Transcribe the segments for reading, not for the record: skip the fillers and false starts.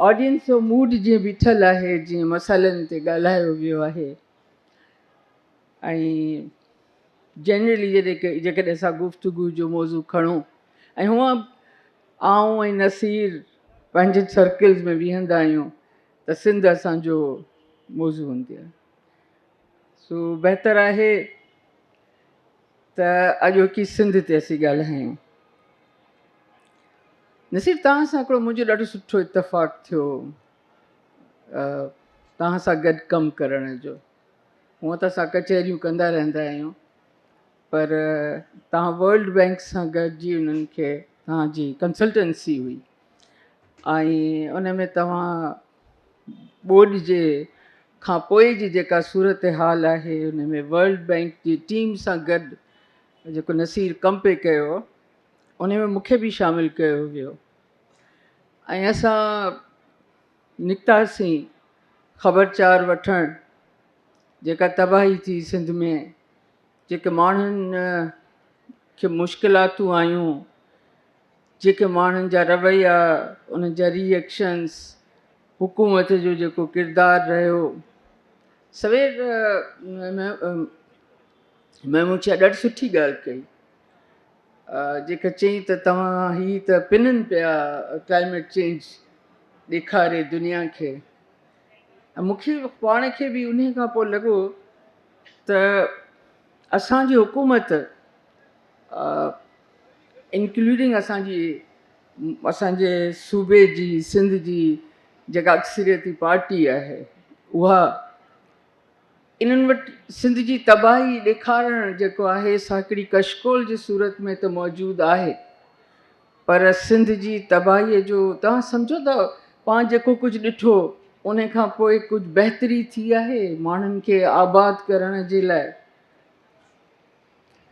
Audience جو mood جيئن بيٺل آهي، جيئن مسئلن تي ڳالهايو ويو آهي ۽ جنرلي جڏهن جيڪڏهن اسان گفتگو جو موضوع کڻون ۽ هونء آئون ۽ نصير پنهنجن سرڪلز ۾ ويهندا آهيون ته سنڌ اسان جو موضوع هوندي آهي. سو بهتر آهي ته اڄوڪي سنڌ تي اسين ڳالهايون. نصير توهان سان هڪڙو منهنجو ڏاڍو سٺو اتفاق ٿيو توهان سان گڏ ڪم ڪرڻ جو. هونء ته اسان ڪچهريون ڪندا رهندا آهيون پر توهان ورلڊ بئنڪ سان گڏجي انهن کي توهان جي ڪنسلٽنسي هئي ۽ ان ۾ توهان ٻوڏ جي کان پوء جي جيڪا صورتحال آهي ان ۾ ورلڊ بئنڪ جي ٽيم سان گڏ جيڪو نصير ڪم پئي ڪيو ان ۾ مون کي به شامل ڪيو ويو ۽ اسان نڪتاسين خبر چار وٺڻ جيڪا تباهي ٿي سنڌ ۾ جيڪي ماڻهن کي مشڪلاتون آيون جيڪي ماڻهن جا رويا انهن جا ري ايڪشنس حڪومت جو جيڪو ڪردار رهيو سوير محمود شاهه ڏاڍي سٺي ڳالهه ڪئي جيڪا چئي ته توهان هي ته پنن پيا ڪلائميٽ چينج ڏيکاري دنيا کي مون کي پاڻ کي به انهي کان پوء لڳو ته اسان جي حڪومت انڪلوڊنگ اسان جي اسان جي صوبي جي سنڌ جي جيڪا اڪثريتي پارٽي آهي اها انهن وٽ سنڌ جي تباهي ڏيکارڻ جيڪو آهي سا هڪڙي ڪشڪول جي صورت ۾ ته موجود آهي پر سنڌ جي تباهي جو توهان سمجهو ته پاڻ جيڪو ڪجهه ڏٺو ان کان پوء ڪجهه بهتري ٿي آهي ماڻهن کي آباد ڪرڻ جي لاء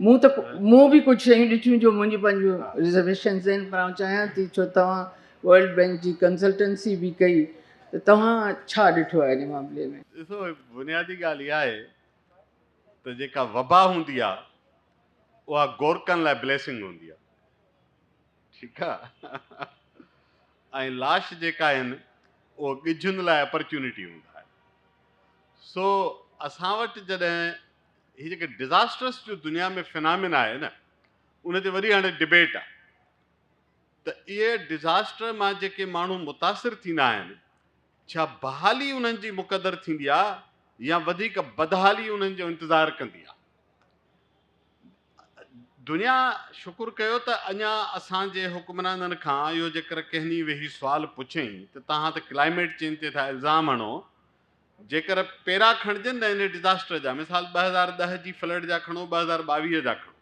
مون ته مون به ڪجهه شيون ڏٺيون جو منهنجون پنهنجون رزرويشنز آهن پر آئون چاهيان ٿي ڇو توهان ورلڊ بئنڪ جي ڪنسلٽنسي به ڪئي ته توهان ڇا ڏٺو آهي ان معاملي ۾؟ ڏسو بنيادي ڳالهه اها آهي ته جيڪا وبا هوندي آهي اها گورڪن لاء بليسنگ هوندي آهي ٺيڪ آهي ۽ لاش جيڪا آهن اهو ڳجهن لاء اپرچونٽي هوندا آهن سو اسان وٽ جڏهن هي جيڪي ڊزاسٽرس جو دنيا ۾ فنامنا آهي نه ان تي وري هاڻي ڊبيٽ آهي ته اهي ڊزاسٽر مان جيڪي ماڻهو متاثر ٿيندا آهن ڇا بحالي انهن جي مقدر ٿيندي آهي يا وڌيڪ بدحالي انهن جو انتظار ڪندي آهي. دنيا شڪر ڪيو ته اڃا اسان جي حڪمرانن کان اهو جيڪر ڪنهن ڏينهن ويهي سوال پڇين ته توهان ته ڪلائميٽ چينج تي ٿا الزام هڻو جيڪر پيرا کڻجن نه ان ڊزاسٽر جا مثال 2010 جي فلڊ جا کڻو 2022 جا کڻو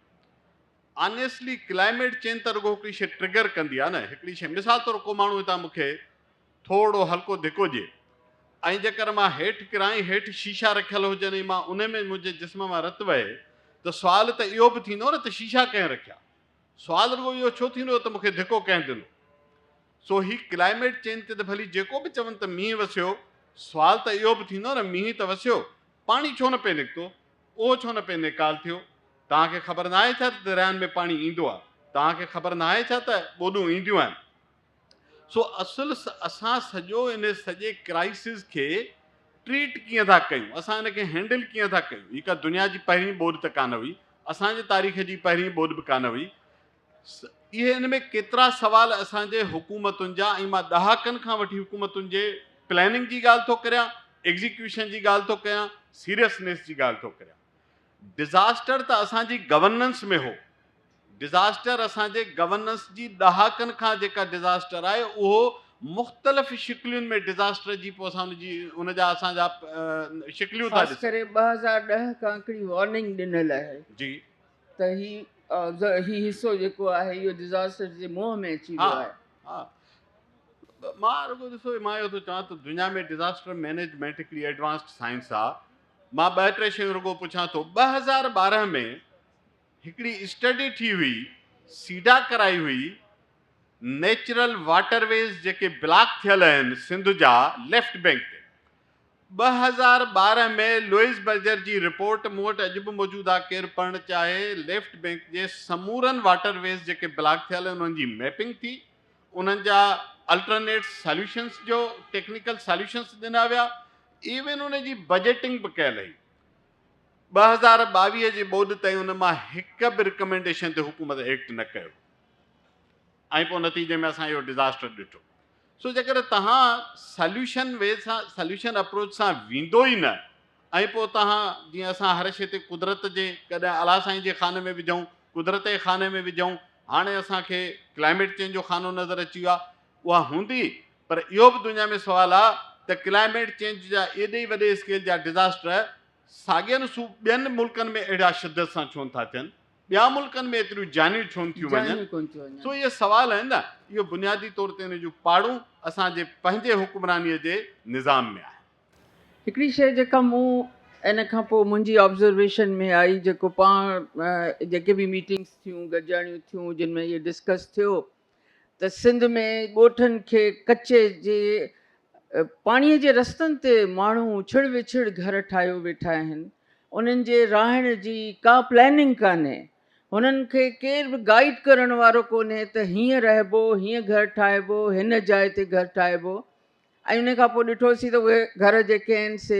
آنيسٽلي ڪلائميٽ چينج ته رڳو هڪڙي شي ٽرگر ڪندي آهي نه هڪڙي شي مثال طور ڪو ماڻهو هتان مون کي ٿورڙو هلڪو ڌڪو ڏئي ۽ جيڪر مان هيٺ ڪران ۽ هيٺ شيشا رکيل هجن ۽ مان انهي ۾ منهنجي جسم مان رت وهي ته سوال ته اهو به ٿيندو نه ته شيشا ڪنهن رکيا؟ سوال رڳو اهو ڇو ٿيندو ته مون کي ڌڪو ڪنهن ڏنو؟ سو هي ڪلائميٽ چينج تي ته ڀلي جيڪو به چون ته مينهن وسيو، سوال ته اهو به ٿيندو نه مينهن ته وسيو، پاڻي ڇو نه پئي نڪتو؟ اهو ڇو نه پئي نيڪال ٿيو؟ توهان کي خبر ناهي ڇا ته درياهن ۾ پاڻي ايندو آهي؟ توهان کي خبر ناهي ڇا ته ٻوڏون اينديون آهن؟ سو اصل اسان سڄو ان سڄي ڪرائسز کي ٽريٽ ڪيئن ٿا ڪيون، اسان ان کي هينڊل ڪيئن ٿا ڪيون، هي ڪا دنيا جي پهرين ٻوڏ ته ڪانه هئي، اسان جي تاريخ جي پهرين ٻوڏ به ڪانه هئي، اهي ان ۾ ڪيترا سوال اسان جي حڪومتن جا ۽ مان ڏهاڪن کان وٺي حڪومتن جي پلاننگ جي ڳالهه ٿو ڪريان، ايگزيڪيوشن جي ڳالهه ٿو ڪيان، سيريسنيس جي ڳالهه ٿو ڪريان. ڊزاسٽر ته اسان جي گورننس ۾ هو، ڊزاسٽر اسان جي گورننس جي ڏهاڪن کان جيڪا ڊزاسٽر آهي اهو مختلف شڪلين ۾ ڊزاسٽر جي پوء اسان ان جي ان جا اسان جا شڪليون ٿا خاص ڪري 2010 کان هڪڙي وارننگ ڏنل آهي جي ته هي هي حصو جيڪو آهي اهو ڊزاسٽر جي منهن ۾ اچي ويو آهي. ها مان رڳو ڏسو مان اهو ٿو چوان ته دنيا ۾ ڊزاسٽر مينيجمينٽ هڪڙي ايڊوانسڊ سائنس آهي مان ٻه ٽي شيون رڳو پڇان ٿو 2012 ۾ هڪڙي اسٽڊي ٺھي هئي، سيڊا ڪرائي هئي، نيچرل واٽر ويز جيڪي بلاڪ ٿيل آهن سنڌ جا ليفٽ بينڪ تي. 2012 ۾ لوئس برجر جي رپورٽ مون وٽ اڄ به موجود آهي ڪير پڙهڻ چاهي ليفٽ بينڪ جي سمورن واٽر ويز جيڪي بلاڪ ٿيل آهن انهن جي ميپنگ ٿي انهن جا الٽرنيٽ ساليوشنس جو ٽيڪنيڪل ساليوشنس ڏنا ويا، ايون ان جي بجيٽنگ به ڪيل هئي. 2022 جي ٻوڏ تائين ان مان هڪ به رڪمينڊيشن تي حڪومت ايڪٽ نه ڪيو ۽ پوء نتيجي ۾ اسان اهو ڊزاسٽر ڏٺو. سو جيڪڏهن توهان ساليوشن وي سان ساليوشن اپروچ سان ويندو ئي نه ۽ پوء توهان جيئن اسان هر شيء تي قدرت جي ڪڏهن الله سائين جي خاني ۾ وجهون قدرت جي خاني ۾ وجهون، هاڻي اسان کي ڪلائميٽ چينج جو خانو نظر اچي ويو آهي، اها هوندي پر اهو به دنيا ۾ سوال آهي ته ڪلائميٽ چينج جا ايڏي وڏي اسڪيل جا ڊزاسٽر ساڳين ٻين ملڪن ۾ اهڙا شدت سان ڇو نٿا ٿين، ٻيا ملڪن ۾ ايتريون جانيون ڇو نٿيون وڃن؟ سو اهي سوال آهن نه، اهو بنيادي طور تي ان جون پاڙون اسان جي پنهنجي حڪمرانيء جي نظام ۾ آهن. هڪڙي شيء جيڪا مون ان کان پوء منهنجي آبزرويشن ۾ آئي جيڪو پاڻ جيڪي به ميٽنگس ٿيون گڏجاڻيون ٿيون جن ۾ اهو ڊسڪس ٿيو ته سنڌ ۾ ڳوٺن کي ڪچي جي پاڻي جي رستن تي ماڻهو ڇڙ وڇڙ گهر ٺاهيو ويٺا آهن انهن جي رهڻ جي ڪا پلاننگ ڪانهي هنن کي ڪير به گائيڊ ڪرڻ وارو ڪونهي ته هيئن رهبو هيئن گهر ٺاهبو هن جاء تي گهر ٺاهبو ۽ ان کان پوء ڏٺوسين ته اهي گهر جيڪي آهن سي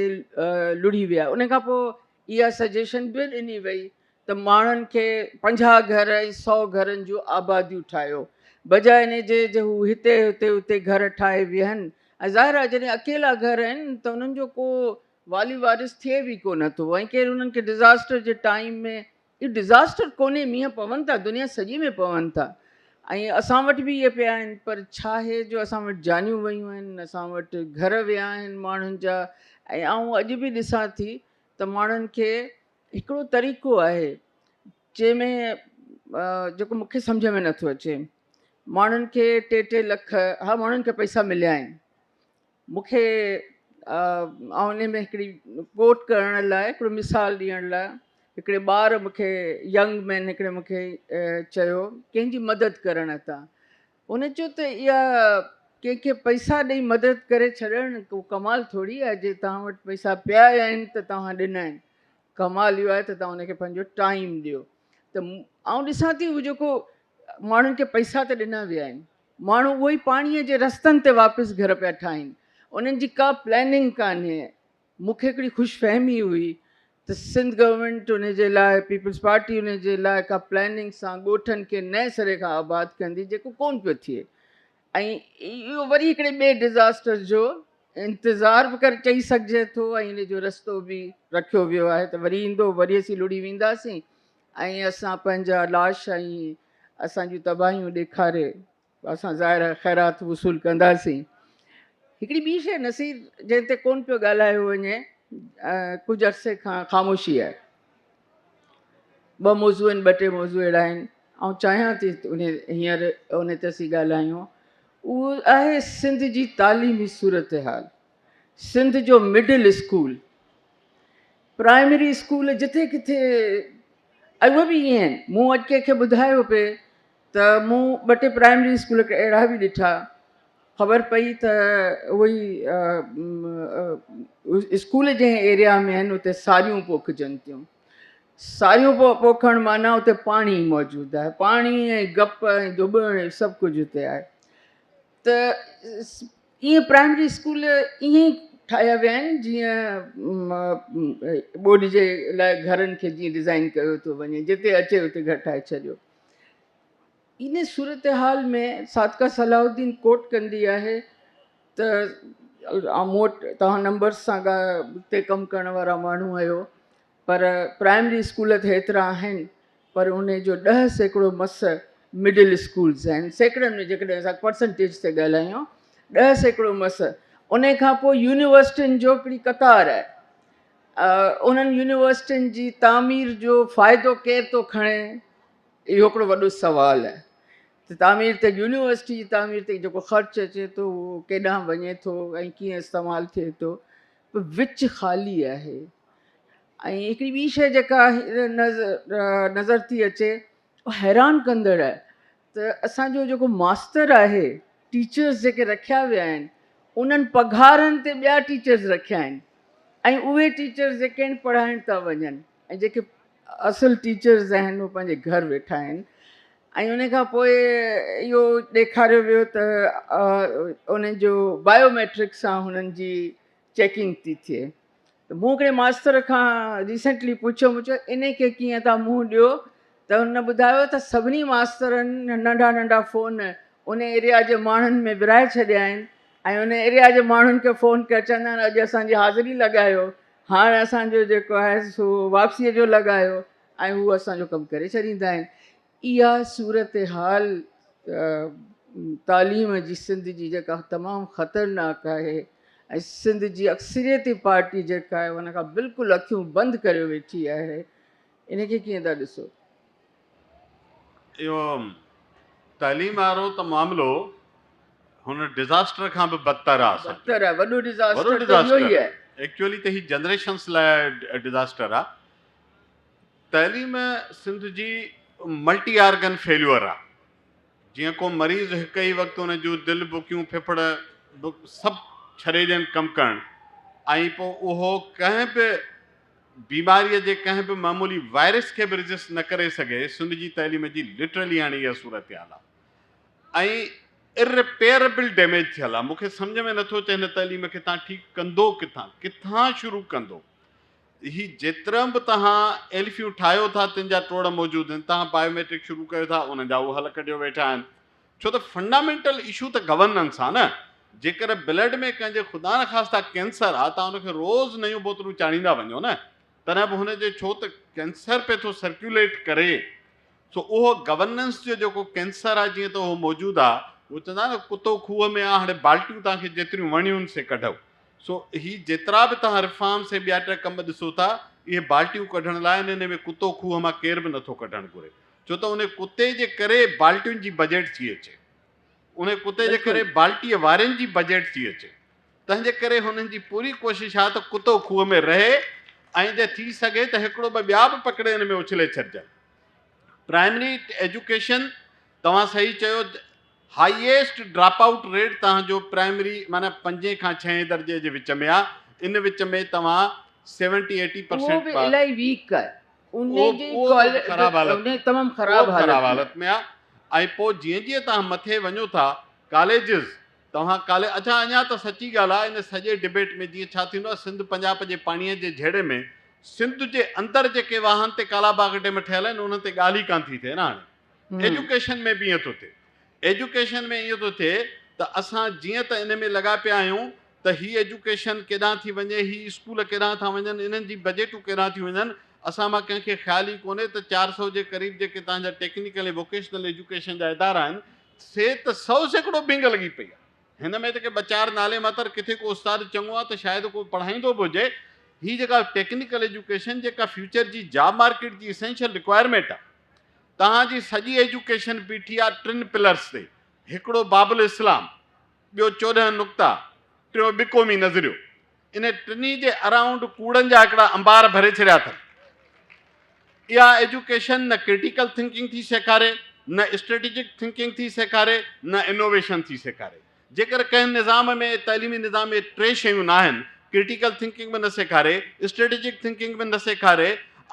لڙهي ويا. ان کان پوء اها سجيشن به ڏني وئي ته ماڻهن کي 50 گهر ۽ 100 گهرن جون آباديون ٺاهيو بجاء ان جي جو هو هتي هتي هتي گهر ٺاهي ويهن ۽ ظاهر آهي جڏهن اڪيلا گهر آهن ته انهن جو ڪو والي وارث ٿئي به ڪونه ٿو ۽ ڪير انهن کي ڊزاسٽر جي ٽائيم ۾ اهو ڊزاسٽر ڪونهي مينهن پون ٿا دنيا سڄي ۾ پون ٿا ۽ اسان وٽ به اهي پيا آهن پر ڇا آهي جو اسان وٽ جانيون ويون آهن اسان وٽ گهر ويا آهن ماڻهن جا ۽ آئون اڄ به ڏسان ٿي ته ماڻهن کي هڪڙو طريقو آهي جنهن ۾ جيڪو مونکي سمجهه ۾ نٿو اچي ماڻهن کي ٽي ٽي لک ها ماڻهن کي پئسا مليا آهن مون کي آئون انهي ۾ هڪڙي ڪوٽ ڪرڻ لاء هڪڙو مثال ڏيڻ لاء هڪڙي ٻار مون کي ينگ مين هڪڙي مون کي چيو ڪنهن جي مدد ڪرڻ تان هن چيو ته اها ڪنهن کي پئسا ڏئي مدد ڪري ڇڏڻ ڪو ڪمال ٿوري آهي جي توهان وٽ پئسا پيا آهن ته توهان ڏنا آهن ڪمال اهو آهي ته توهان ان کي پنهنجو ٽائيم ڏيو ته آئون ڏسان ٿي هو جيڪو ماڻهن کي پئسا ته ڏنا ويا آهن ماڻهو اهو ئي پاڻيء جي رستن تي واپس گهر پيا ٺاهين. انهن جي ڪا پلاننگ ڪانهي. مون کي هڪڙي خوش فهمي هئي ته سنڌ گورنمينٽ ان جي لاء پيپلز پارٽي ان جي لاء ڪا پلاننگ سان ڳوٺن کي نئين سري کان آباد ڪندي جيڪو ڪونه پيو ٿئي ۽ اهو وري هڪڙي ٻئي ڊزاسٽر جو انتظار به ڪري چئي سگهجي ٿو ۽ ان جو رستو به رکيو ويو آهي ته وري ايندو وري اسين لڙهي وينداسين ۽ اسان پنهنجا لاش ۽ اسان جون تباهيون ڏيکاري اسان ظاهر آهي خيرات وصول ڪنداسين. هڪڙي ٻي شيء نصير جنهن تي ڪونه پيو ڳالهايو وڃي ڪجهه عرصي کان خاموشي آهي. ٻه موضوع آهن ٻه ٽي موضوع اهڙا آهن آئون چاهيان ٿي هينئر ان تي اسين ڳالهايون اهو آهي سنڌ جي تعليمي صورتحال سنڌ جو مڊل اسڪول پرائمري اسڪول جتي ڪٿي اهي به ائين آهن. مون اڄ ڪنهن کي ٻڌايو پئي ته مون ٻه ٽي پرائمري اسڪول اهڙا به ڏٺا، خبر پئي ته اهي اسڪول جنهن ايريا ۾ آهن اتي ساريون پوکجن ٿيون. ساريون پوکڻ معنيٰ اتي پاڻي موجود آهي، پاڻي ۽ گپ ۽ ڌوٻڻ سڀ ڪجهه اتي آهي. ته ائين پرائمري اسڪول ائين ئي ٺاهيا ويا آهن جيئن ٻوڏ جي لاء گهرن کي جيئن ڊزائين ڪيو ٿو وڃي جتي اچي اتي گهر ٺاهي ڇڏيو. ان صورتحال ۾ صادقه صلاح الدين ڪوٽ ڪندي آهي ته مون وٽ توهان نمبرس سان تي ڪم ڪرڻ وارا ماڻهو آهيو پر پرائمري اسڪول ته ايترا آهن پر انهي جو 10% مس مڊل اسڪولز آهن سيڪڙن ۾ جيڪڏهن اسان پرسنٽيج تي ڳالهايون 10% مس انهي کان پوء يونيورسٽين جو هڪڙي قطار آهي انهن يونيورسٽين جي تعمير جو فائدو ڪير ٿو کڻي اهو هڪڙو وڏو سوال آهي ته تعمير تي يونيورسٽي جي تعمير تي جيڪو خرچ اچي ٿو اهو ڪيڏانهن وڃي ٿو ۽ ڪيئن استعمال ٿئي ٿو وچ خالي آهي ۽ هڪڙي ٻي شيء جيڪا نظر ٿي اچي اها حيران ڪندڙ آهي ته اسان جو جيڪو ماستر آهي ٽيچرز جيڪي رکيا ويا آهن انهن پگهارن تي ٻيا ٽيچرز رکيا آهن ۽ اهي ٽيچرز جيڪي آهن پڙهائڻ ٿا وڃن ۽ جيڪي اصل ٽيچرز آهن اهي پنهنجي گهر ويٺا آهن. ۽ ان کان پوء اهو ڏيکاريو ويو ته ان جو بايوميٽرڪ سان هنن جي چيڪنگ ٿي ٿئي. ته مون هڪڙي ماستر کان ريسنٽلي پڇيو، مون چيو ان کي ڪيئن ٿا منهن ڏيو؟ ته هن ٻڌايو ته سڀني ماسترن ننڍا ننڍا فون ان ايريا جي ماڻهن ۾ ورهائي ڇڏيا آهن ۽ ان ايريا جي ماڻهن کي فون ڪري چوندا آهن اڄ اسان جي حاضري لڳايو، هاڻ اسان جو جيڪو آهي سو واپسيء جو لڳايو ۽ هو اسان جو ڪم ڪري ڇڏيندا آهن. اها صورتحال تعليم جي سنڌ جي جيڪا تمام خطرناڪ آهي ۽ سنڌ جي اڪثريتي پارٽي جيڪا آهي ان کان بلڪل اکيون بند ڪريو ويٺي آهي، ان کي ڪيئن ٿا ڏسو؟ اهو تعليم وارو ته معاملو هن ڊزاسٽر کان به بدتر آهي اسان جو. بدتر آهي، وڏو ڊزاسٽر ته اهو ئي آهي. ايڪچوئلي ته هي جنريشنس لاء ڊزاسٽر آهي. تعليم سنڌ جي ملٽي آرگن فيليور آ. جيئن ڪو مريض هڪ ئي وقت ان جون دل، بڪيون، ڦڦڙ به سڀ ڇڏي ڏين ڪم ڪرڻ ۽ پوء اهو ڪنهن به بيماريء جي ڪنهن به معمولي وائرس کي به ريزسٽ نه ڪري سگهي، سنڌ جي تعليم جي لٽرلي هاڻي اها صورتحال آ ۽ ارريپيئربل ڊيميج ٿيل آ. مون کي سمجهه ۾ نٿو اچي هن تعليم کي تان ٺيڪ ڪندو ڪٿان؟ ڪٿان شروع ڪندو؟ هي جيترا به توهان ايلفيون ٺاهيو ٿا تن جا ٽوڙ موجود آهن، توهان بايوميٽرڪ شروع ڪيو ٿا انهن جا اهي حل ڪڍيو ويٺا آهن، ڇو ته فنڊامينٽل اشو ته گورننس آهي نه، جيڪڏهن بلڊ ۾ ڪنهن جي خدا نخواسته ڪينسر آهي توهان ان کي روز نيون بوتلون چاڙهيندا وڃو نه تڏهن به هن جي ڇو ته ڪينسر پئي ٿو سرڪيوليٽ ڪري، سو اهو گورننس جو جيڪو ڪينسر آهي جيئن ته اهو موجود آهي، اهو چوندا آهن نه ڪتو کوهه ۾ آهي هاڻي بالٽيون توهان کي جيتريون وڻيون سي ڪڍو. سو هي جيترا به توهان ريفارمس ۽ ٻيا ٽيا ڪم ڏسو ٿا اهي بالٽيون ڪڍڻ لاء آهن، انهي ۾ ڪتو کوهه مان ڪير به نٿو ڪڍڻ گهري ڇو ته انهي ڪتي جي ڪري بالٽين جي بجيٽ ٿي اچي، انهي ڪتي جي ڪري بالٽيء وارين جي بجيٽ ٿي اچي، تنهن جي ڪري هنن جي پوري ڪوشش آهي ته ڪتو کوهه ۾ رهي ۽ جي ٿي سگهي ته هڪڙو ٻه ٻيا به پڪڙي ان ۾ اڇلي ڇڏجن. پرائمري ايجوڪيشن توهان صحيح چيو هائيسٽ ڊراپ آئوٽ ريٽ توهان جو پرائمري معنيٰ پنجين کان ڇهين درجي جي وچ ۾ آهي ان وچ ۾ توهان سيونٽي ايٽي اهو پرسينٽ به ٻار الاهي ويڪ آهي ان اهو جي اهو به خراب حالت ان تمام اهو خراب به خراب حالت ۾ حالت ۾ آهي ۽ پوء جيئن جيئن توهان مٿي وڃو ٿا ڪاليجز توهان ڪالي اڇا اڃا ته سچي ڳالهه آهي ان سڄي ڊبيٽ ۾ جيئن ڇا ٿيندو آهي سنڌ پنجاب جي پاڻي جي جهيڙي ۾ سنڌ جي اندر جيڪي واهن تي ڪالا باغ ڊيم ٺهيل آهن انهن تي ڳالهه ئي ڪانه ٿي ٿئي نه هاڻي ايجوڪيشن ۾ به ائين ٿو ٿئي ايجوڪيشن ۾ ائين ٿو ٿئي ته اسان جيئن ته ان ۾ لڳا پيا آهيون ته هي ايجوڪيشن ڪيڏانهن ٿي وڃي هي اسڪول ڪيڏانهن ٿا وڃن انهن جي بجيٽون ڪيڏانهن ٿيون وڃن اسان مان ڪنهن کي خيال ئي ڪونهي ته 400 جي قريب جيڪي توهان جا ٽيڪنيڪل ۽ ووڪيشنل ايجوڪيشن جا ادارا آهن سي ته 100% ڀينگ لڳي پئي آهي. هن ۾ ته ڪي ٻه چار نالي ماتر ڪٿي ڪو استاد چڱو آهي ته شايد ڪو پڙهائيندو به هجي. هي جيڪا ٽيڪنيڪل ايجوڪيشن جيڪا فيوچر جي جاب مارڪيٽ جي اسينشل رڪوائرمينٽ آهي. توهان جي سڄي ايجوڪيشن بيٺي آهي ٽن پلرس تي، هڪڙو باب الاسلام، ٻيو 14 نقطا، ٽيون ٻه قومي نظريو. انهن ٽنهي جي اراؤنڊ ڪوڙن جا هڪڙا انبار ڀري ڇڏيا اٿن. اها ايجوڪيشن نه ڪرٽيڪل ٿنڪنگ ٿي سيکاري، نه اسٽريٽجڪ ٿنڪنگ ٿي سيکاري، نه انوويشن ٿي سيکاري. جيڪر ڪنهن نظام ۾ تعليمي نظام ۾ ٽي شيون ناهن، ڪرٽيڪل ٿنڪنگ به نه سيکاري، اسٽريٽجڪ ٿنڪنگ به نه سيکاري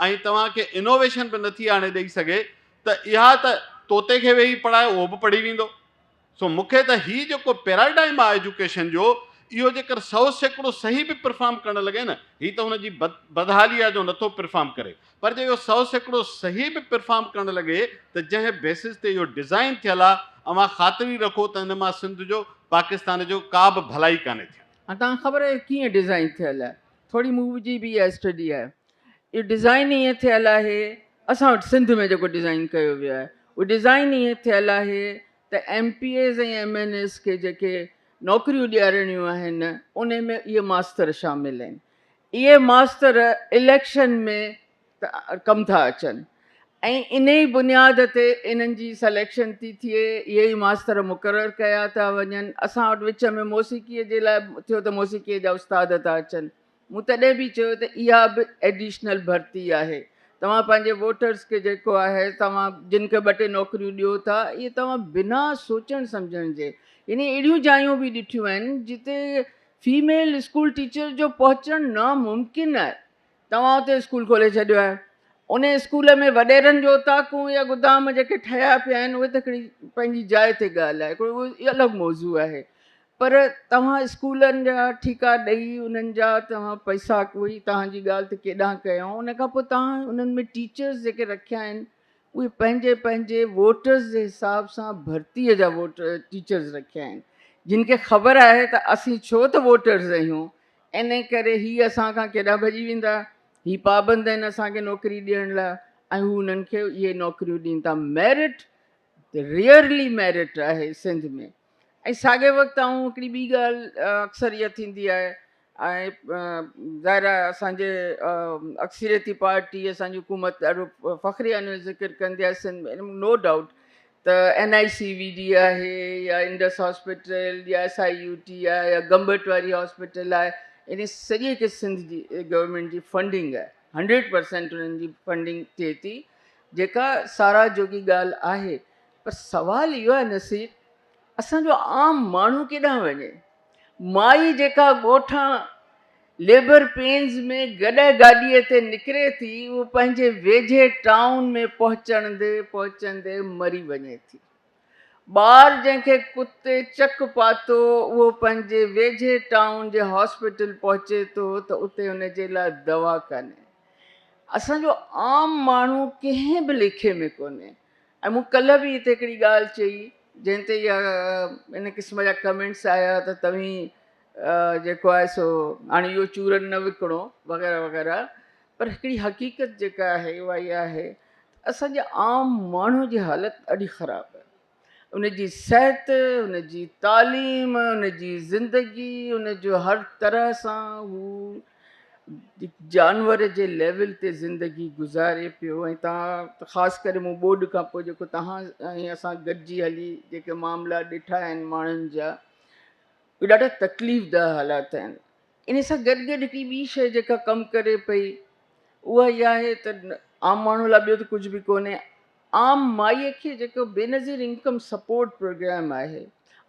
۽ توهان کي انوويشن به نٿي آڻي ڏئي سگهي ته اها ته طوطي کي ويهي پڙهائي اهو به پڙهي ويندو. سو مون کي ته هي جيڪو پيراڊائم آهي ايجوڪيشن جو اهو جيڪر 100% صحيح به پرفارم ڪرڻ لڳي نه هي ته هن جي بدحالي آهي جو نٿو پرفارم ڪري پر جي اهو 100% صحيح به پرفارم ڪرڻ لڳي ته جنهن بيسز تي اهو ڊزائين ٿيل آهي اوهان خاطري رکو ته ان مان سنڌ جو پاڪستان جو ڪا به ڀلائي ڪانهي ٿيڻي. هاڻ توهان کي خبر آهي ڪيئن ڊزائين ٿيل آهي ٿوري منهنجي به اها اسٽڊي آهي اهو ڊزائين ائين ٿيل آهي اسان وٽ سنڌ ۾ جيڪو ڊزائين ڪيو ويو آهي اهو ڊزائين ائين ٿيل آهي ته M P As ۽ M N As کي جيڪي نوڪريون ڏيارڻيون آهن انهي ۾ اهي ماستر شامل آهن. اهي ماستر اليڪشن ۾ ڪم ٿا اچن ۽ انهي بنياد تي انهن جي سليڪشن ٿي ٿئي، اهي ئي ماستر مقرر ڪيا ٿا وڃن. اسان وٽ وچ ۾ موسيقيء جي لاء ٿيو ته موسيقيء جا استاد ٿا اچن. مون تڏهن به چيو ته اها به ايڊيشنل ڀرتي آهي. توهان پنهنجي ووٽرز کي جيڪو آهي توهان جن کي ٻه ٽي نوڪريون ڏيو ٿا اهي توهان بنا سوچڻ سمجهڻ جي يعني اهڙيون جايون به ڏٺيون آهن جتي فيميل اسڪول ٽيچر جو پهچڻ ناممڪن آهي توهان اتي اسڪول کولي ڇڏيو آهي. ان اسڪول ۾ وڏيرن جو اوطاقون يا گدام جيڪي ٺهيا پيا آهن اهي ته هڪڙي پنهنجي جاء تي ڳالهه آهي، هڪڙو اهو الڳ موضوع آهي. پر توهان اسڪولن جا ٺيڪا ڏئي انهن جا توهان پئسا اهي توهان جي ڳالهه ته ڪيڏانهن ڪيائون، ان کان پوء توهان انهن ۾ ٽيچرز جيڪي رکيا آهن اهي پنهنجي پنهنجي ووٽرز جي حساب سان ڀرتيء جا ووٽ ٽيچرز رکيا آهن، جن کي خبر آهي ته اسين ڇو ته ووٽرز آهيون ان ڪري هي اسان کان ڪيڏانهن ڀڄي ويندا، هي پابند آهن اسان کي نوڪري ڏيڻ لاء ۽ هو انهن کي اهي نوڪريون ڏين ٿا. ميرٽ ريئرلي ميرٽ آهي سنڌ ۾. ۽ ساڳئي وقت آئون هڪڙي ٻي ڳالهه اڪثر اها ٿيندي آهي ۽ ظاهر آهي اسان جي اڪثريتي پارٽي اسان جي حڪومت ڏاڍو فخري ان جو ذڪر ڪندي آهي سنڌ ۾ نو ڊائوٽ ته N I C V D آهي يا انڊس هاسپيٽل يا ايس I U ٽي آهي يا گمبٽ واري هاسپيٽل آهي ان سڄي کي سنڌ جي گورنمينٽ جي فنڊنگ آهي 100% انهن جي فنڊنگ ٿئي ٿي جيڪا ساراهه جوڳي ڳالهه آهي پر سوال اهو آهي نصير اسان جو عام ماڻهو ڪيڏانهن وڃي؟ مائي جيڪا ڳوٺان ليبر پينز ۾ گڏهه گاڏيء تي نڪري ٿي اهو پنهنجي ويجهي ٽائون ۾ پهچڻدي پهچندي مري وڃي ٿي. ٻار جنهن کي ڪتي چڪ پاتو اهو پنهنجي ويجهي ٽائون جي هاسپيٽل پهچي ٿو ته اتي ان جي لاء دوا ڪانهي. اسان جو عام ماڻهو ڪنهن به ليکي ۾ ڪونهي. ۽ مون ڪلهه به هتي هڪڙي ڳالهه چئي جنهن تي اها ان قسم جا ڪمينٽس آيا ته توهين جيڪو آهي سو هاڻي اهو چورن نه وڪڻو وغيره وغيره پر هڪڙي حقيقت جيڪا آهي اها اها آهي ته اسان جي عام ماڻهو جي حالت ڏاڍي خراب آهي. ان جي صحت، ان جي تعليم، ان جي زندگي، ان جو هر طرح سان هو جانور جي ليول تي زندگي گذاري پيو ۽ توهان خاص ڪري مون ٻوڏ کان پوء جيڪو توهان ۽ اسان گڏجي هلي جيڪي معاملا ڏٺا آهن ماڻهن جا اهي ڏاڍا تڪليف ده حالات آهن. ان سان گڏ گڏ هڪڙي ٻي شيء جيڪا ڪم ڪري پئي اها اها آهي ته عام ماڻهو لاء ٻيو ته ڪجهه به ڪونهي عام مائيء کي جيڪو بينظير انڪم سپورٽ پروگرام آهي،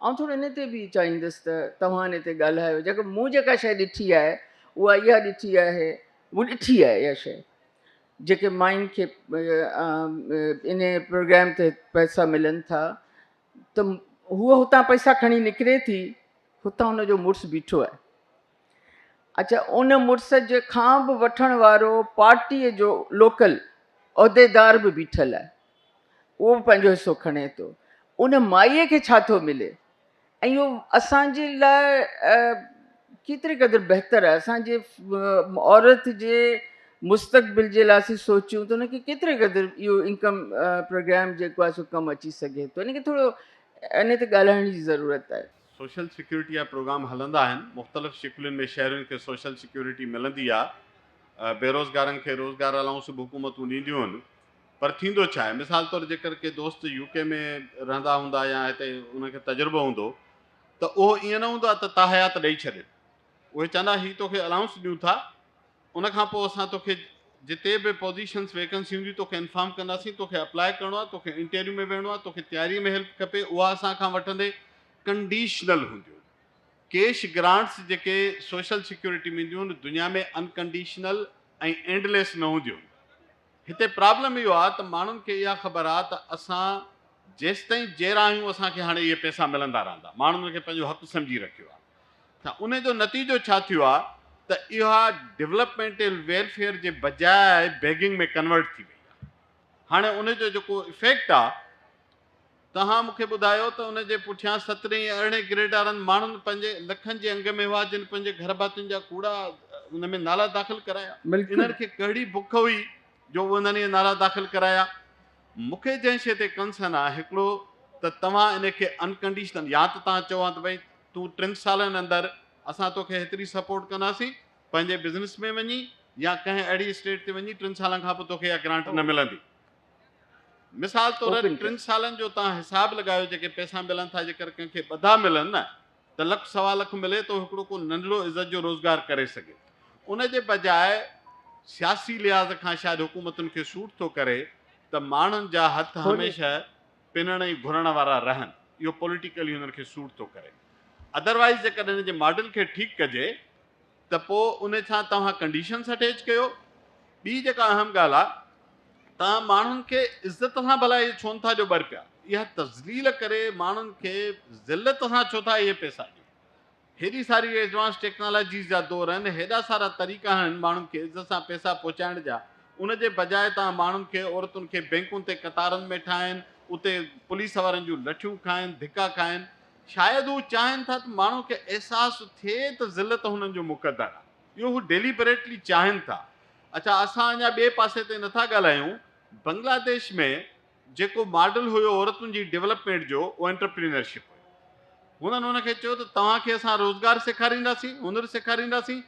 آئون ٿورو ان تي به چاهيندس ته توهان ان تي ڳالهايو، جيڪو مون جيڪا شيء ڏٺي آهي اها اها ڏٺي آهي، مون ڏٺي آهي اها شيء جيڪي مائين کي ان پروگرام تحت پئسا ملن ٿا ته هوء هتان پئسا کڻي نڪري ٿي، هتان هن جو مڙس بيٺو آهي. اڇا ان مڙس جي کان به وٺڻ وارو پارٽيء جو لوڪل عهديدار به بيٺل آهي، اهو به پنهنجو حصو کڻي ٿو. ان مائيء کي ڇا ٿو ملي؟ ۽ اهو اسان جي لاء ڪيتري قدر بهتر آهي؟ اسان جي عورت جي مستقبل جي لاء اسين سوچيون ته ان کي ڪيتري قدر اهو انڪم پروگرام جيڪو آهي سو ڪم اچي سگهي ٿو؟ ان کي ٿورو ان تي ڳالهائڻ جي ضرورت آهي. سوشل سيڪيورٽي جا پروگرام هلندا آهن، مختلف شڪلين ۾ شهرين کي سوشل سيڪيورٽي ملندي آهي، بيروزگارن کي روزگار الائونس به حڪومتون ڏينديون آهن پر ٿيندو ڇا آهي؟ مثال طور جيڪر ڪي دوست يو ڪي ۾ رهندا هوندا يا هتي انهن کي تجربو هوندو ته اهو ائين نه هوندو آهي ته تاحيات ڏئي ڇڏين، اهي چوندا هي توکي الائونس ڏيون ٿا ان کان پوء اسان توکي جتي به پوزيشنس ويڪنسي هوندي توکي انفارم ڪنداسين، توکي اپلاء ڪرڻو آهي، توکي انٽرويو ۾ ويهڻو آهي، توکي تياري ۾ هيلپ کپي اها اسان کان وٺندي ڪنڊيشنل هونديون. ڪيش گرانٽس جيڪي سوشل سيڪيورٽي ۾ اينديون آهن دنيا ۾ انڪنڊيشنل ۽ اينڊليس نه هونديون آهن. هتي پرابلم اهو آهي ته ماڻهن کي اها خبر آهي ته اسان جيستائين جيئرا آهيون اسان کي هاڻي اهي پئسا ملندا رهندا، ماڻهن ان کي پنهنجو حق سمجهي رکيو آهي ته ان جو نتيجو ڇا ٿيو آهي ته اها ڊولپمينٽل ويلفيئر جي بجاء بيگنگ ۾ ڪنورٽ ٿي وئي آهي. هاڻي ان جو جيڪو افيڪٽ آهي توهان مون کي ٻڌايو ته ان جي پٺيان سترهين ۽ ارڙهين گريڊ وارن ماڻهن پنهنجي لکن جي انگ ۾ هئا جن پنهنجي گهر ڀاتين جا ڪوڙا ان ۾ نالا داخل ڪرايا. انهن کي ڪهڙي بک هئي جو انهن اهي نالا داخل ڪرايا. مون کي جنهن شيء تي ڪنسرن آهي هڪڙو ته توهان ان کي انڪنڊيشنل يا ته توهان چئو ها ته ڀئي تون ٽن سالن اندر اسان توکي هيتري سپورٽ ڪنداسين پنهنجي بزنس ۾ وڃي يا ڪنهن اهڙي اسٽيٽ تي وڃي ٽن سالن کان پوء توکي اها گرانٽ نه ملندي. مثال طور ٽن سالن جو توهان حساب لڳايو جيڪي پئسا ملن ٿا جيڪر ڪنهن کي ٻڌا ملن نه ته لک سوا لک ملي ته هڪڙو ڪو ننڍڙو عزت جو روزگار ڪري سگهي ان جي بجاء سياسي لحاظ کان شايد حڪومتن کي سوٽ ٿو ڪري ته ماڻهن جا هٿ هميشه پنڻ ۽ گهرڻ وارا رهن اهو پوليٽيڪلي هنن کي سوٽ ٿو ڪري ادروائيز جيڪڏهن هن جي ماڊل کي ٺيڪ ڪجي ته پوء ان سان توهان ڪنڊيشنس اٽيچ ڪيو ٻي جيڪا اهم ڳالهه آهي. توهان ماڻهن کي عزت سان ڀلا اهي ڇو نٿا ڏيو ٻه رپيا؟ اها تذليل ڪري ماڻهن کي ذلت سان ڇو ٿا اهي پئسا ڏيو؟ هيڏي ساري ايڊوانس ٽيڪنالاجيز جا دور آهن، هيڏا سارا طريقا آهن ماڻهن کي عزت سان پئسا پهچائڻ جا، ان جي بجاء توهان ماڻهن کي عورتن کي بينڪن تي قطارن ۾ ٺاهين، اتي پوليس وارن جون لٺيون کائن، ڌڪا کائن. شايد هو چاهين ٿا ته ماڻهن کي احساس ٿئي ته ذلت هنن جو مقدر آهي. اهو هو ڊيليبريٽلي چاهين ٿا. اڇا اسان اڃا ٻئي پاسي تي نٿا ڳالهايون، بنگلاديش ۾ جيڪو ماڊل هيو عورتن جي ڊولپمينٽ جو اهو انٽرپرينرشپ هيو. هنن ان کي چيو ته توهان کي اسان روزگار سيکارينداسين، هنر سيکارينداسين.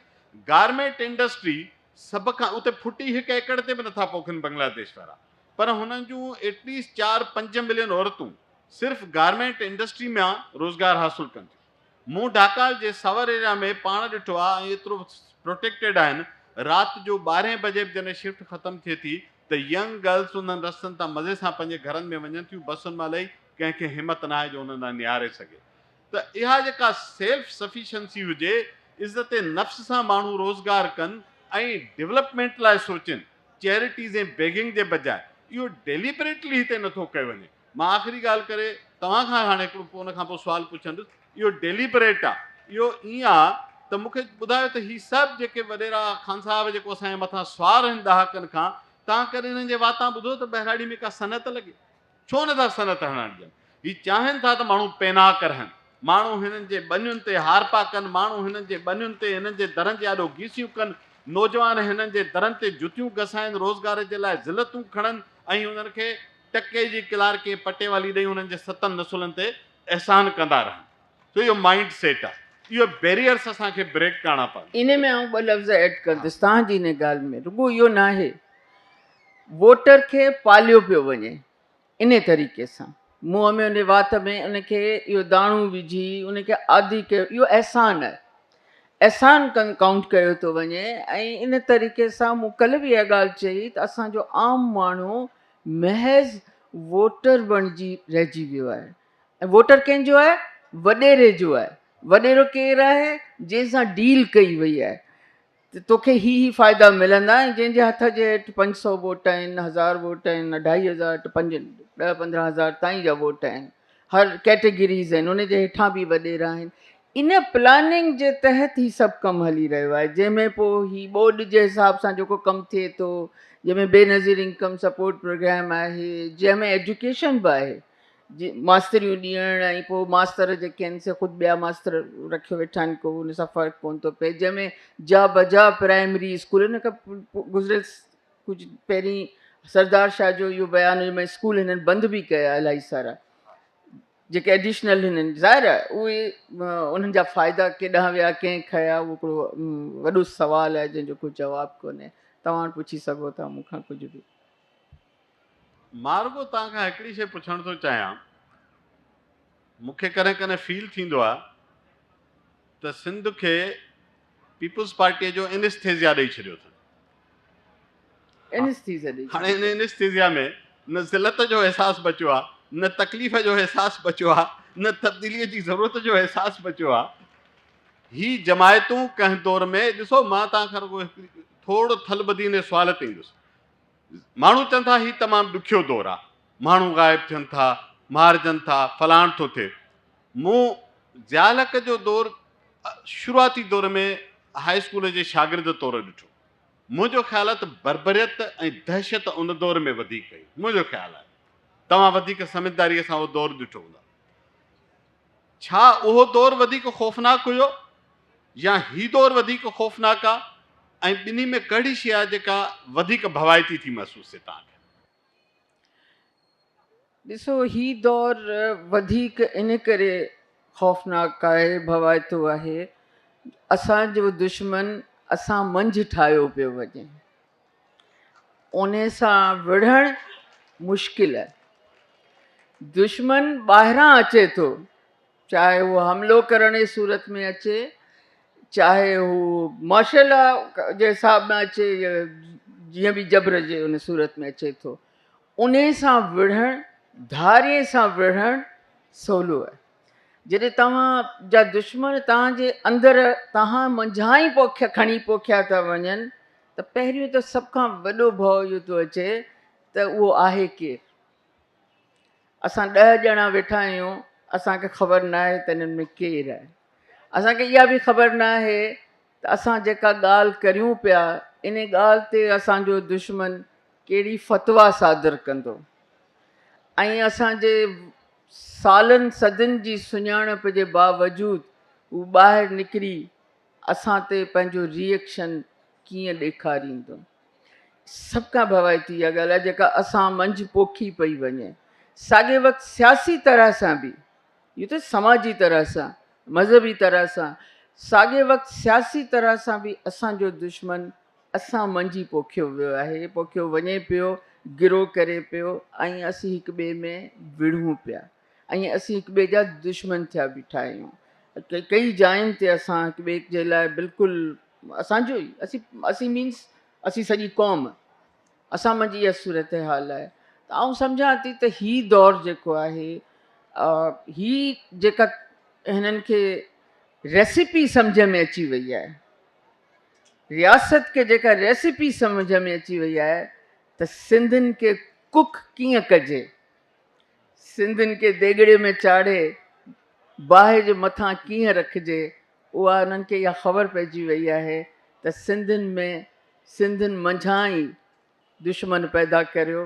گارمينٽ انڊسٽري سڀ کان اتي ڦٽي هڪ ايڪڙ تي به نٿا پوکن بنگلاديش وارا پر هنن جون ايٽليسٽ چار پنج ملين عورتون صرف گارمينٽ انڊسٽري مان روزگار حاصل ڪن ٿيون. مون ڍاڪا جي سور ايريا ۾ پاڻ ڏٺو آهي ۽ ايترو پروٽيڪٽيڊ آهن رات جو ٻارهين بجي به جڏهن شفٽ ختم ٿئي ٿي ته ينگ گرلس انهن رستن تان مزي سان پنهنجي گهرن ۾ وڃن ٿيون بسن مان لهي ڪنهن کي همت ناهي جو انهن ڏانهن نهاري سگهي ته اها جيڪا سيلف سفيشنسي هجي عزت نفس سان ماڻهو روزگار ڪن ۽ ڊولپمينٽ لاء سوچين چيرٽيز ۽ بيگنگ جي بجاء اهو ڊيليبريٽلي هتي نٿو ڪيو وڃي. مان آخري ڳالهه ڪري توهان کان هاڻي هڪڙو پوء ان کان پوء سوال پڇندس. اهو ڊيليبريٽ آ، اهو ائين آ ته مون کي ٻڌايو ته هي سڀ جيڪي وڏيرا خان صاحب جيڪو اسان جي مٿان سوار آهن ڏهاڪن کان، توهان ڪڏهن انهن جي واتان ٻڌو ته ٻهراڙي ۾ ڪا صنعت لڳي؟ ڇو نه ٿا صنعت هڻڻ ڏين؟ هي چاهين ٿا ته ماڻهو پيناڪ رهن، ماڻهو هنن جي ٻنين تي هارپا ڪن، ماڻهو هنن جي ٻنين تي هنن جي درن جي آڏو گيسيون ڪن، نوجوان هنن جي درن تي جتيون گسائين، روزگار جي لاء ذلتون کڻن ۽ انهن کي ٽڪي جي ڪلارڪي ۽ پٽيوالي ڏئي انهن جي ستن نسلن تي احسان ڪندا رهن. سو اهو مائينڊ سيٽ آهي. اهي بيريئرس اسان کي بريڪ ڪرڻا پوندا. انهي ۾ آئون ٻه لفظ ايڊ ڪندس توهان جي انهي ڳالهه ۾ رڳو اهو ناهي ووٽر کي پاليو پيو وڃي انهي طريقي سان منهن ۾ انهي وات ۾ ان کي اهو داڻو وجهي ان کي عادي ڪيو اهو احسان آهي احسان ڪائونٽ ڪيو ٿو وڃي ۽ ان طريقي سان مون ڪلهه به اها ڳالهه چئي ته اسان جو عام ماڻهو محض ووٽر بڻجي رهجي ويو آهي ۽ ووٽر ڪنهن جو آهي؟ وڏيري جو آهي. وڏيرو ڪير آهي؟ جنهن سان ڊيل ڪئي وئي آهي ته توکي هي هي فائدا ملندا ۽ جنهن جي هٿ جي هيٺ 500 ووٽ آهن، 1000 ووٽ آهن، اڍائي هزار، پنج، ڏهه پندرهن هزار تائين جا ووٽ آهن. هر ڪيٽيگريز آهن ان جي هيٺان به وڏيرا آهن. ان پلاننگ جي تحت هي سڀ ڪم هلي رهيو آهي جنهن ۾ پوء هي ٻوڏ جي حساب سان جيڪو ڪم ٿئي ٿو جنهن ۾ بينظير انڪم سپورٽ پروگرام آهي جنهن ۾ ايجوڪيشن به آهي جي ماستريون ڏيڻ ۽ پوء ماستر جيڪي آهن سي خود ٻيا ماستر رکيو ويٺا آهن ڪو ان سان فرق ڪونه ٿو پئي جنهن ۾ جا بجا پرائمري اسڪول ان کان گذريل ڪجهه پهرين سردار شاهه جو اهو بيان هيو ۾ اسڪول هنن بند به ڪيا الاهي سارا جيڪي ايڊيشنل هنن ظاهر آهي اهي انهن جا فائدا ڪيڏانهن ويا ڪنهن کنيا اهو هڪڙو وڏو سوال آهي جنهن جو ڪو جواب ڪونهي توهان پڇي سگهو ٿا مون کان ڪجهه به. مان رڳو توهان کان هڪڙي شيء پڇڻ ٿو چاهيان مون کي ڪڏهن ڪڏهن فيل ٿيندو آهي ته سنڌ کي پيپلز پارٽيء جو انسٿيزيا ڏئي ڇڏيو اٿن. انسٿيزيا ڏئي هاڻي ان انسٿيزيا ۾ نه ذلت جو احساس بچيو آهي، نه تڪليف جو احساس بچيو آهي، نه تبديليء جي ضرورت جو احساس بچيو آهي. هي جماعتون ڪنهن دور ۾ ڏسو مان توهان کان رڳو هڪ ٿورو ٿل ٻڌي ان سوال تي ايندس. ماڻهو چون ٿا هي تمام ڏکيو دور آهي، ماڻهو غائب ٿين ٿا، مارجن ٿا، فلاڻ ٿو ٿئي. مون ضياء الحق جو دور شروعاتي دور ۾ هاء اسڪول جي شاگرد طور ڏٺو. منهنجو خيال آهي ته بربريت ۽ دهشت ان دور ۾ وڌيڪ هئي. منهنجو خيال آهي. توهان وڌيڪ سمجهداريء سان اهو دور ڏٺو هوندو. ڇا اهو دور وڌيڪ خوفناڪ هيو يا هي دور وڌيڪ خوفناڪ آهي ۽ ٻنهي ۾ ڪهڙي شيء آهي جيڪا وڌيڪ ڀوائتي ٿي محسوس ٿئي توهان کي؟ ڏسو هي دور وڌيڪ ان ڪري خوفناڪ آهي، ڀوائتو آهي، اسان جو دشمن اسان منجهه ٺاهيو پيو وڃي، انهي سان وڙهڻ مشڪل آهي، دشمن ٻاهران اچي ٿو، چاهي هو حملو ڪرڻ جي صورت ۾ اچي، چاهي هو مارشل لا جي حساب ۾ اچي يا جيئن به جبر جي ان صورت ۾ اچي ٿو، انهي سان وڙهڻ، ڌارئي سان وڙهڻ سولو آهي. جڏهن توهان جا دشمن توهان جي اندر توهان منجهان ئي پوکيا کڻي پوکيا ٿا وڃن ته پهريون ته سڀ کان وڏو ڀؤ اهو ٿو اچي ته اهو آهي ڪير. اسان ڏهه ڄڻا ويٺا آهيون، اسان کي خبر ناهي ته انهن ۾ ڪير آهي. اسان کي اها به خبر ناهي ته اسان جيڪا ڳالهه ڪريون پيا، ان ڳالهه تي اسان جو دشمن ڪهڙي فتويٰ صادر ڪندو ۽ اسان جي سالن صدين جي سڃاڻپ جي باوجود هو ٻاهر نڪري اسان تي پنهنجو ري ايڪشن ڪيئن ڏيکاريندو. سڀ کان ڀوائتي اها ڳالهه آهي جيڪا اسان منجهه پوکي پئي وڃي. ساڳئي وقت سياسي طرح سان به، اهو ته سماجي طرح سان، مذهبي طرح سان، ساڳئي وقت سياسي طرح سان به اسان جو دشمن اسان منجهه ئي پوکيو ويو آهي، پوکيو وڃي پيو، گروهه ڪري پيو ۽ اسين هڪ ٻئي ۾ وڙهون پيا ۽ اسين هڪ ٻئي جا دشمن ٿيا بيٺا آهيون. ڪئي جاين تي اسان هڪ ٻئي جي لاء بلڪل اسان جو ئي اسين اسين مينس اسين سڄي قوم اسان منجهه اها صورتحال آهي ته آئون سمجهان ٿي ته هي دور جيڪو آهي هي جيڪا هنن کي ريسيپي سمجهه ۾ اچي وئي آهي رياست کي جيڪا ريسيپي سمجهه ۾ اچي وئي آهي ته سنڌين کي ڪڪ ڪيئن ڪجي سنڌين کي ديڳڙي ۾ چاڙهي باهه جي مٿان ڪيئن رکجي اها انهن کي اها خبر پئجي وئي آهي ته سنڌين ۾ سنڌين منجهان ئي دشمن پيدا ڪريو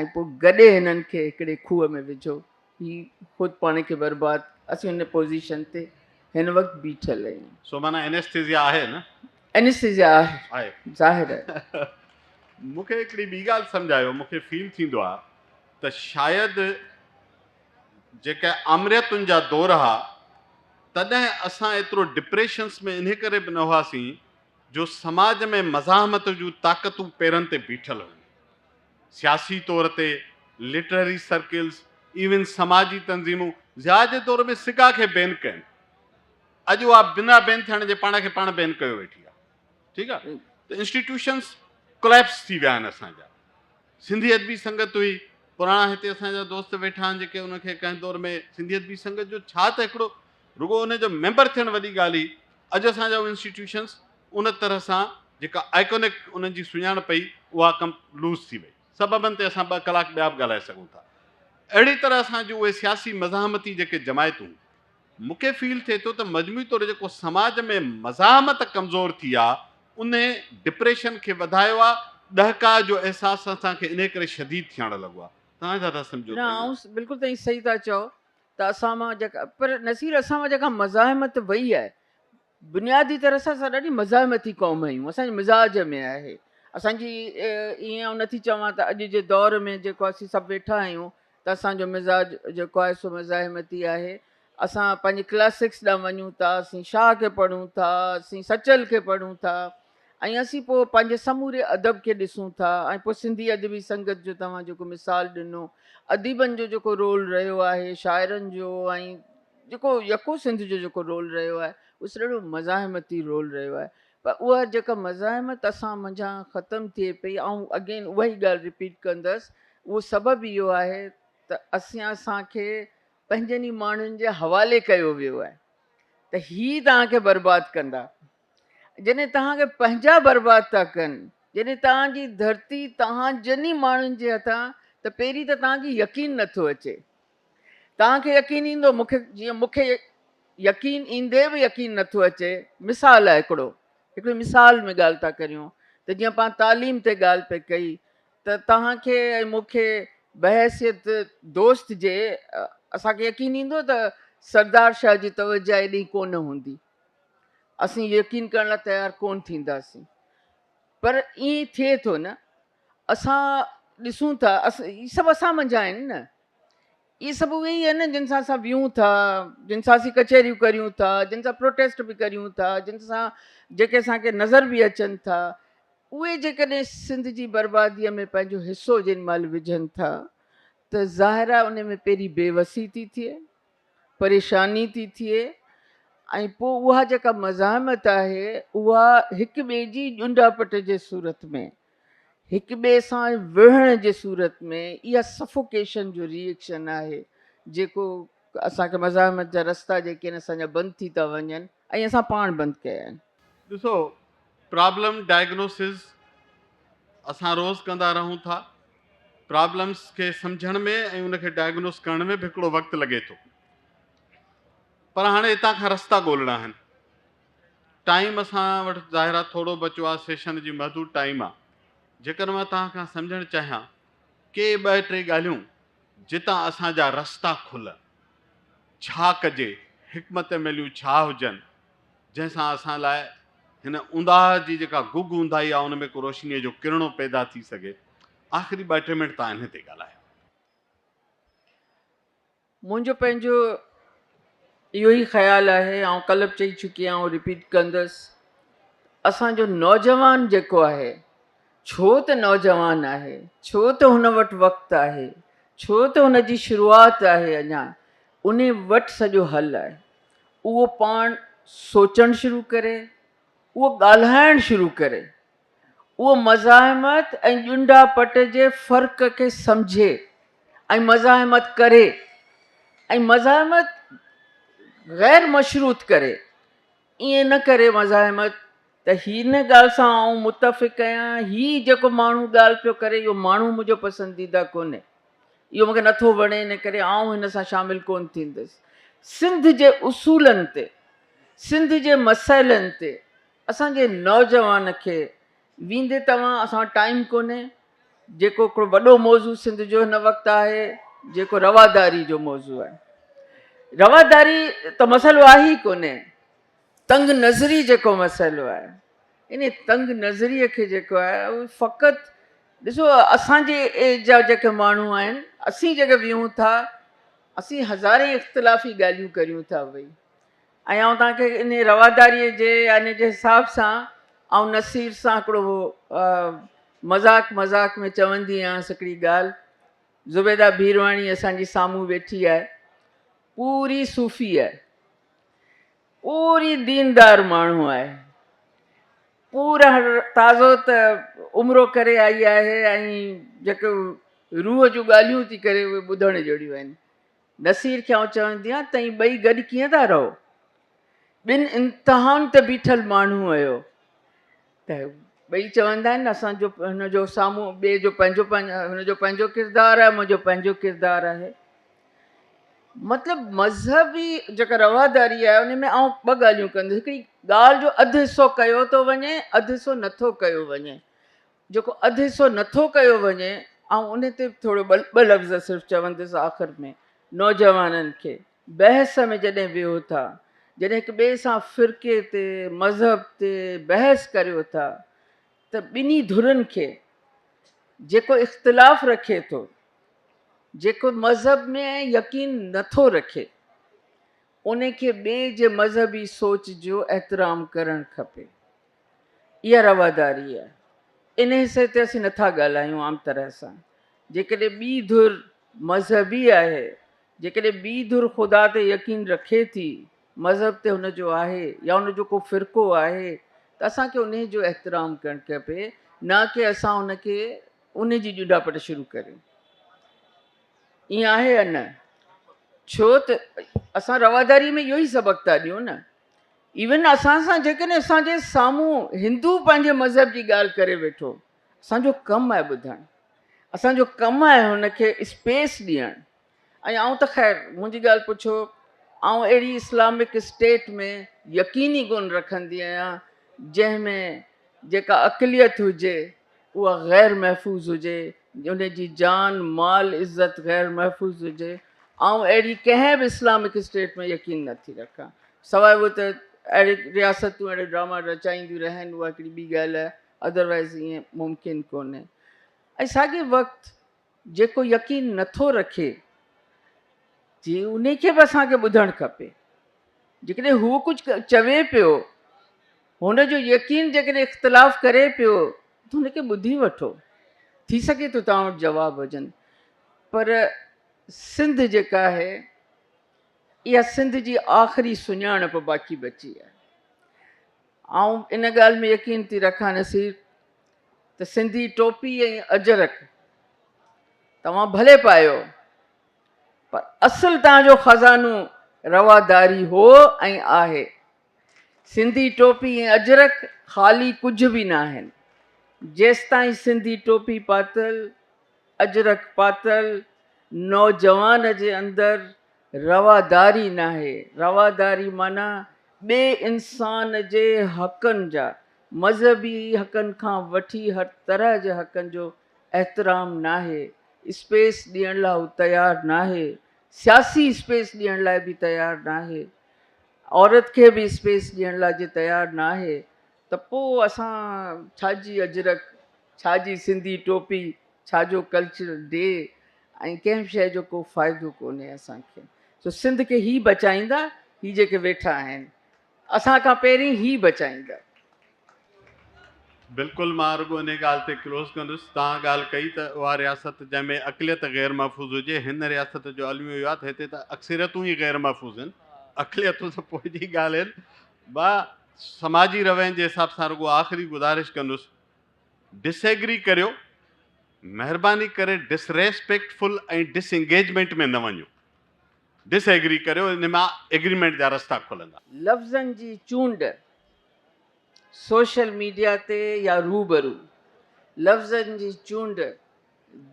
۽ پوء گڏي هنن کي هڪڙي کوهه ۾ وجهو. هي خود پاڻ کي برباد اسين ان پوزيشن تي هن وقت بيٺل آهيون. سو معنيٰ اينيسٿيزيا آهي نه؟ اينيسٿيزيا آهي ظاهر آهي. مون کي هڪڙي ٻي ڳالهه سمجهايو، مون کي فيل ٿيندو آهي ته شايد جيڪي آمريتن جا دور ها تڏهن اسان ايترو ڊپريشنس ۾ انهي ڪري به نه هئاسين جو سماج ۾ مزاحمت جون طاقتون پيرن تي بيٺل هيون. سياسي طور تي، لٽرري سرڪلز، ايون سماجي تنظيمون ضياء جي دور ۾ سگا کي بين ڪين. اڄ اها بنا بين ٿيڻ جي پاڻ کي پاڻ بين ڪيو ويٺي آهي. ٺيڪ آهي ته انسٽيٽيوشنس ڪليپس ٿي ويا آهن اسان جا. سنڌي ادبي سنگت هئي، پراڻا هتي اسان جا دوست ويٺا آهن جيڪي ان کي ڪنهن دور ۾ سنڌي ادبي سنگت جو ڇا ته هڪڙو رڳو ان جو ميمبر ٿيڻ وڏي ڳالهه هئي، اڄ اسان جا اهي انسٽيٽيوشنس ان طرح سان جيڪا آئيڪونڪ انهن جي سڃاڻپ هئي اها ڪم لوز ٿي وئي. سببن تي اسان ٻه ڪلاڪ ٻيا به ڳالهائي سگهون ٿا. اهڙي طرح اسان جون اهي سياسي مزاحمتي جيڪي جماعتون مون کي فيل ٿئي ٿو ته مجموعي طور جيڪو سماج ۾ مزاحمت ڪمزور ٿي آ انهي ڊپريشن کي وڌايو آ، ڏهڪاء جو احساس اسان کي انهي ڪري شديد ٿيڻ لڳو آ. توهان ڇا ٿا سمجهو نه آئون بلڪل توهين صحيح ٿا چئو ته اسان مان جيڪا پر نصير اسان مان جيڪا مزاحمت وئي آهي بنيادي طرح سان اسان ڏاڍي مزاحمتي قوم آهيون اسان جي مزاج ۾ آهي اسان جي ائين آئون نٿي چوان ته اڄ جي دور ۾ جيڪو اسين سڀ ويٺا آهيون ته اسان جو مزاج جيڪو آهي سو مزاحمتي آهي اسان پنهنجي ڪلاسڪس ڏانهن وڃون ٿا اسين شاهه کي پڙهون ٿا اسين سچل کي پڙهون ٿا ۽ اسين پوء پنهنجي سموري ادب کي ڏسون ٿا ۽ پوء سنڌي ادبي سنگت جو توهان جيڪو مثال ڏنو اديبن جو جيڪو رول رهيو آهي شاعرن جو ۽ جيڪو يڪو سنڌ جو جيڪو رول رهيو آهي اهو سڄو مزاحمتي رول رهيو آهي پر اها جيڪا مزاحمت اسان منجهان ختم ٿئي پئي آئون اگين اها ئي ڳالهه رپيٽ ڪندس اهو سبب اهو آهي ته اسين اسان کي پنهنجن ئي ماڻهن جي حوالي ڪيو ويو آهي ته هي توهان کي برباد ڪندا جڏهن توهان کي پنهنجا برباد ٿا ڪن، جڏهن توهان جي ڌرتي توهان جن ئي ماڻهن جي هٿان ته پهرين ته توهان کي يقين نٿو اچي. توهان کي يقين ايندو مون کي جيئن مون کي يقين ايندي به يقين نٿو اچي. مثال آهي هڪڙو، هڪڙي مثال ۾ ڳالهه ٿا ڪريون ته جيئن پاڻ تعليم تي ڳالهه پئي ڪئي ته توهان کي ۽ مون کي بحيثيت دوست جي اسان کي يقين ايندو ته سردار شاهه جي توجه ايڏي ڪونه هوندي. اسين يقين ڪرڻ لاء تيار ڪونه ٿينداسين پر ائين ٿئي ٿو نه اسان ڏسون ٿا هي سڀ اسان منجهان آهن نه اهي سڀ اهي ئي آهن نه جن سان اسان ويهون ٿا جن سان اسين ڪچهريون ڪريون ٿا جن سان پروٽيسٽ به ڪريون ٿا جن سان جيڪي اسان کي نظر به اچن ٿا اهي جيڪڏهن سنڌ جي برباديء ۾ پنهنجو حصو جن مهل وجهن ٿا ته ظاهر آهي ان ۾ پهرين بيوسي ٿي ٿئي پريشاني ٿي ٿئي ۽ پوء اها جيڪا مزاحمت آهي اها هڪ ٻئي جي ڄنڊاپٽ جي صورت ۾ هڪ ٻئي سان وڙهڻ جي صورت ۾ اها سفوڪيشن جو ري ايڪشن آهي جيڪو اسان کي مزاحمت جا رستا جيڪي آهن اسان جا بند ٿي ٿا وڃن ۽ اسان پاڻ بند ڪيا آهن. ڏسو پرابلم ڊائگنوسز اسان روز ڪندا رهون ٿا. پرابلمس کي سمجهڻ ۾ ۽ ان کي ڊائگنوز ڪرڻ ۾ به هڪڙو وقت لڳي ٿو. پر هاڻي هتان کان رستا ڳولڻا آهن. ٽائيم اسان وٽ ظاهر آهي ٿورو بچو آهي، سيشن جي محدود ٽائيم آهي. جيڪر مان توهان کان سمجهڻ چاهيان ڪي ٻه ٽي ڳالهيون جتان اسان جا رستا کلن. ڇا ڪجي، حڪمت عمليون ڇا هجن، جنهن سان اسان لاء هن اونداهه جي جيڪا گگ اونداهي آهي ان ۾ ڪو روشنيء جو ڪرڻو پيدا ٿي سگهي. آخري ٻه ٽي منٽ توهان انهي تي ڳالهايو. منهنجو پنهنجو اهو ئي خيال آهي، آئون ڪلهه به چئي چڪي آهيان، آئون رپيٽ ڪندس، اسان جو نوجوان جيڪو آهي، ڇو ته نوجوان آهي، ڇو ته هن وٽ وقت آهي، ڇو ته هن جي شروعات آهي اڃا، انهي وٽ سڄو حل آهي. اهو پاڻ سوچڻ شروع ڪري، اهو ڳالهائڻ شروع ڪري، اهو مزاحمت ۽ ڄنڊا پٽ جي فرق کي سمجهي ۽ مزاحمت ڪري ۽ مزاحمت غير مشروط ڪري، ائين نه ڪري مزاحمت ته هن ڳالهه سان آئون متفق آهيان، هي جيڪو ماڻهو ڳالهه پيو ڪري اهو ماڻهو منهنجو پسنديده ڪونهي، اهو مونکي نٿو وڻي ان ڪري آئون هن سان شامل ڪونه ٿيندس. سنڌ جي اصولن تي، سنڌ جي مسئلن تي اسان جي نوجوان کي ويندي توهان اسان وٽ ٽائيم ڪونهي، جيڪو هڪڙو وڏو موضوع سنڌ جو هن وقت آهي جيڪو رواداري جو موضوع آهي. رواداري ته مسئلو آهي ئي ڪونهي، تنگ نظري جيڪو مسئلو آهي ان تنگ نظري کي جيڪو آهي اهو فقط ڏسو اسان جي ايج جا جيڪي ماڻهو آهن اسين جيڪي ويهون ٿا اسين هزارين اختلافي ڳالهيون ڪريون ٿا وئي ۽ آئون توهان کي ان رواداري جي يا ان جي حساب سان آئون نصير سان هڪڙو مذاق مذاق ۾ چوندي آهيان هڪڙي ڳالهه زبيده ڀيرواڻي اسان جي سامهون ويٺي آهي پوري صوفي آهي پوري ديندار ماڻهو آهي. پورا تازو ته عمرو ڪري آئي آهي ۽ جيڪي روح جون ڳالهيون ٿي ڪري اهي ٻڌڻ جهڙيون آهن. نصير کي آئون چوندي آهيان توهين ٻئي گڏ ڪيئن ٿا رهو؟ ٻن انتهائن تي بيٺل ماڻهو آهيو. ته ٻئي چوندا آهن اسان جو هن جو سامهون ٻئي جو پنهنجو هن جو پنهنجو ڪردار آهي منهنجو پنهنجو ڪردار آهي. مطلب مذهبي جيڪا رواداري آهي ان ۾ آئون ٻه ڳالهيون ڪندس هڪڙي ڳالهه جو اڌ حصو ڪيو ٿو وڃي اڌ حصو نٿو ڪيو وڃي جيڪو اڌ حصو نٿو ڪيو وڃي آئون ان تي به ٿورو ٻه لفظ صرف چوندس آخر ۾ نوجوانن کي بحث ۾ جڏهن ويهو ٿا جڏهن هڪ ٻئي سان فرقي تي مذهب تي بحث ڪريو ٿا ته ٻنهي ڌرين کي جيڪو اختلاف رکي ٿو جيڪو مذهب ۾ يقين نٿو رکي ان کي ٻئي جي مذهبي سوچ جو احترام ڪرڻ کپي. اها رواداري آهي. ان حصي تي اسين نٿا ڳالهايون عام طرح سان. جيڪڏهن ٻي ڌر مذهبي آهي، جيڪڏهن ٻي ڌر خدا تي يقين رکي ٿي، مذهب تي هن جو آهي يا ان جو ڪو فرقو آهي ته اسان کي انهي جو احترام ڪرڻ کپي نه ڪي اسان ان کي انهي جي ڄنڊاپٽ شروع ڪريون. ائين آهي يا نه؟ ڇو ته اسان رواداري ۾ اهو ئي سبق ٿا ڏيون نه. ايون اسان سان جيڪڏهن اسان جي سامهون هندو پنهنجي مذهب جي ڳالهه ڪري ويٺو، اسان جو ڪم آهي ٻڌڻ، اسان جو ڪم آهي هن کي اسپيس ڏيڻ. ۽ آئون ته خير منهنجي ڳالهه پڇو، آئون اهڙي اسلامڪ اسٽيٽ ۾ يقين ئي ڪونه رکندي آهيان جنهن ۾ جيڪا اقليت هجي اها غير محفوظ هجي، ان جي جان، مال، عزت غير محفوظ هجي. آئون اهڙي ڪنهن به اسلامڪ اسٽيٽ ۾ يقين نه ٿي رکان. سواء اهو ته اهڙي رياستون اهڙي ڊراما رچائينديون رهن اها هڪڙي ٻي ڳالهه آهي، ادروائيز ائين ممڪن ڪونهي. ۽ ساڳئي وقت جيڪو يقين نٿو رکي جي انهي کي به اسان کي ٻڌڻ کپي. جيڪڏهن هو ڪجهه چوي پيو، هن جو يقين جيڪڏهن اختلاف ڪري پيو ته هن کي ٻڌي وٺو. ٿي سگهي ٿو توهان وٽ جواب هجن. پر سنڌ جيڪا آهي اها سنڌ جي آخري سڃاڻپ باقي بچي آهي. آئون ان ڳالهه ۾ يقين ٿي رکان نصير ته سنڌي ٽوپي ۽ اجرڪ توهان ڀلي پايو پر اصل توهان جو خزانو رواداري هو ۽ آهي. سنڌي ٽوپي ۽ اجرڪ خالي ڪجهه به ناهن. جيستائين سنڌي ٽوپي پاتل، اجرڪ پاتل نوجوان جي اندر رواداري ناهي. رواداري معنيٰ ٻئي انسان جي حقن جا، مذهبي حقن کان وٺي هر طرح جي حقن جو احترام ناهي. اسپيس ڏيڻ لاء هو تيار ناهي. سياسي اسپيس ڏيڻ لاء به تيار ناهي. عورت کي به اسپيس ڏيڻ لاء جي تيار ناهي ته پوء اسان ڇا جي اجرڪ، ڇا جي سنڌي ٽوپي، ڇا جو ڪلچرل ڊي ۽ ڪنهن به شيء جو ڪو فائدو ڪونهي اسان کي. سو سنڌ کي هي بچائيندا، هي جيڪي ويٺا آهن اسان کان پهرين هي بچائيندا. بلڪل مان رڳو انهي ڳالهه تي ڪلوز ڪندس. توهان ڳالهه ڪئي ته اها رياست جنهن ۾ اقليت غير محفوظ هجي، هن رياست جو الميو اهو آهي ته هتي ته اڪثريتون ئي غير محفوظ آهن، اقليتون ته پوء جي ڳالهه آهن. مان سماجي روين جي حساب سان رڳو آخري گذارش ڪندس، ڊس ايگري ڪريو، مهرباني ڪري ڊس ريسپيڪٽفل ۽ ڊس انگيجمينٽ ۾ نه وڃو. ڊس ايگري ڪريو، ان مان ايگريمينٽ جا رستا کلندا. لفظن جي چونڊ سوشل ميڊيا تي يا روبرو، لفظن جي چونڊ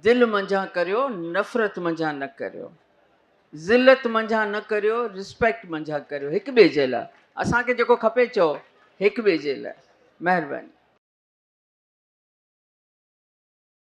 دل منجهان ڪريو، نفرت منجهان نه ڪريو. ذلت منجهان نه ڪريو، رسپيڪٽ منجهان ڪريو هڪ ٻئي جي لاء. اسان کي جيڪو کپي چئو هڪ ٻئي جي لاء. مهرباني.